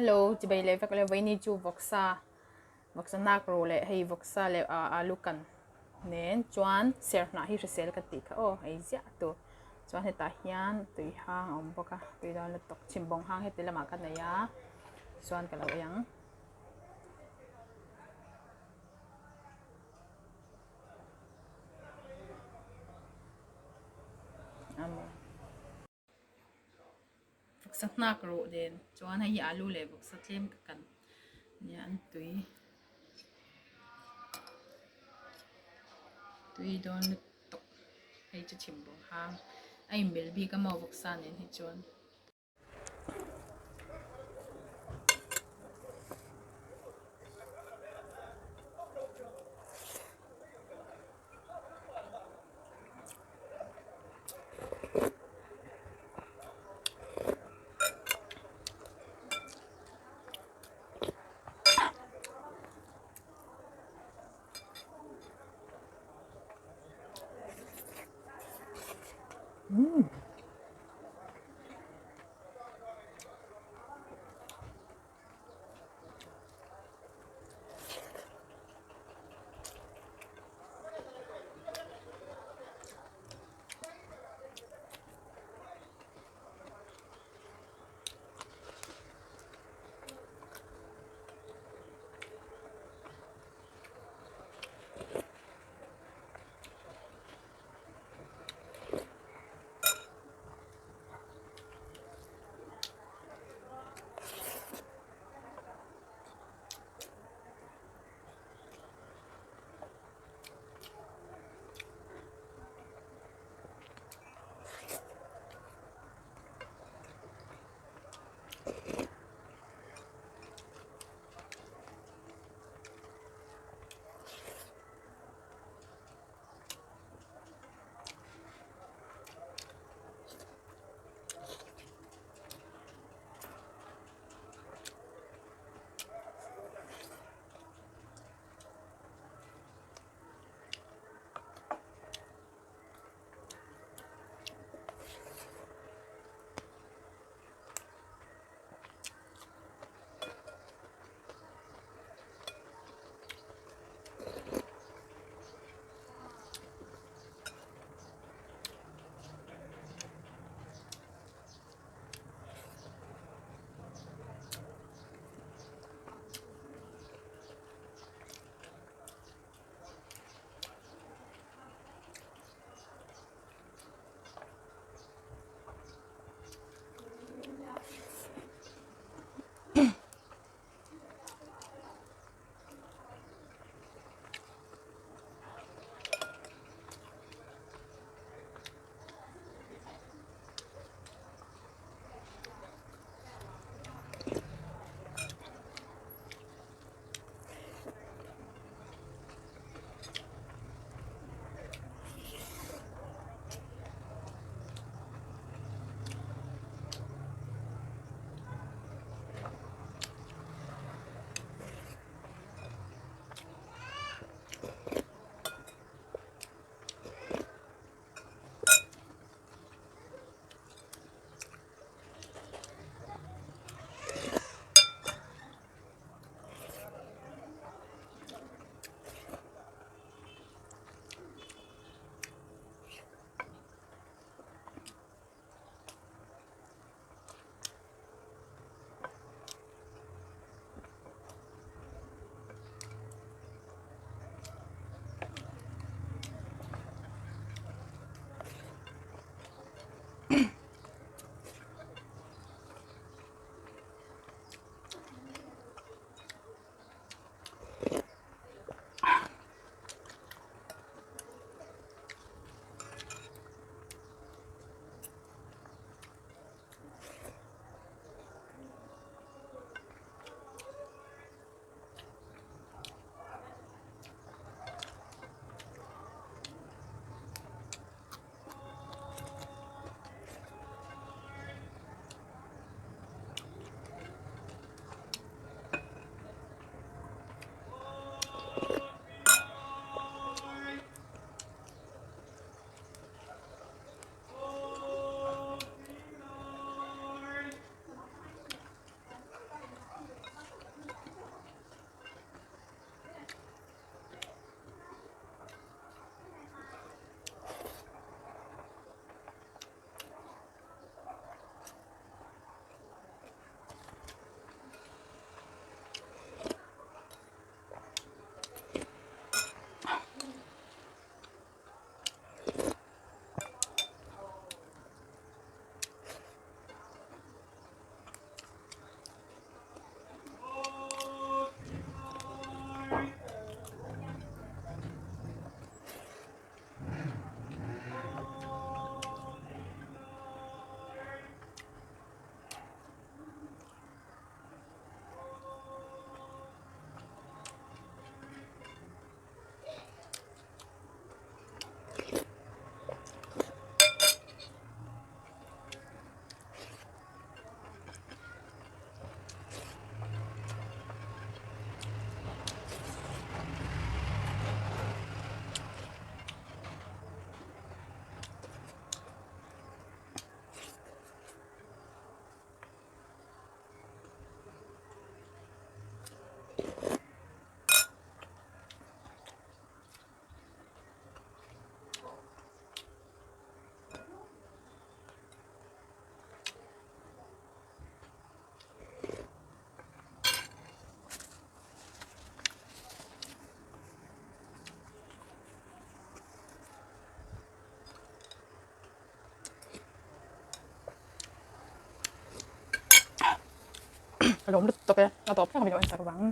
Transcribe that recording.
Hello chibai leh vek le vaini chu vawksa vawksa nak ro leh hei vawksa leh alu kan nen chuan serhnah hi hrisel ka tih kha aw ei ziah tur chuan hetah hian tui hang a awm bawk a tui dawn lutuk chhimbawng hang heti lamah ka nei a chuan ka lo ei ang. Vawksa hnak rawh nen chuan hei hi alu leh vawksa tlem ka kan nia an tui tui dawn lutuk hei chu chhimbawng hang a inmil bik a maw vawksa nen hi chuan. Ka lawm lutuk e, a tawp thleng min lo en sak vang.